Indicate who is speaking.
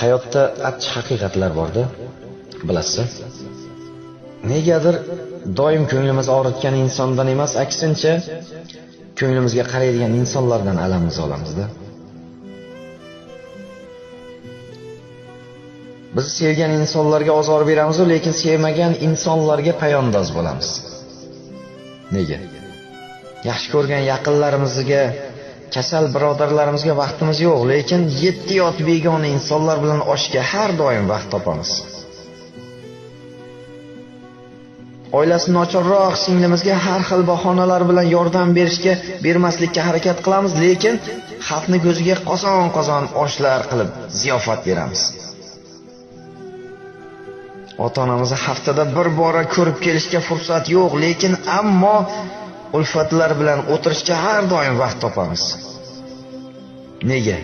Speaker 1: Hayotda achchiq haqiqatlar bor-da, bilasiz. Negadir doim ko'nglimiz og'ritgan insondan emas, aksincha ko'nglimizga qaraydigan insonlardan alamimiz olamiz-da. Biz sevgan insonlarga ozor beramiz, lekin sevmagan insonlarga payondoz bo'lamiz. Nega? Yaxshi ko'rgan yaqinlarimizga, kasal birodarlarimizga vaqtimiz yo'q, lekin 7 yot begona insonlar bilan oshga har doim vaqt topamiz. Oilasi nochorroq singlimizga har xil bahonalar bilan yordam berishga, bermaslikka harakat qilamiz, lekin xalqni ko'ziga qozon-qozon oshlar qilib ziyofat beramiz. Ota-onamizni haftada bir bora ko'rib kelishga fursat yo'q, lekin ammo ulfatlar bilan o'tirishga har doim vaqt topamiz. Nega?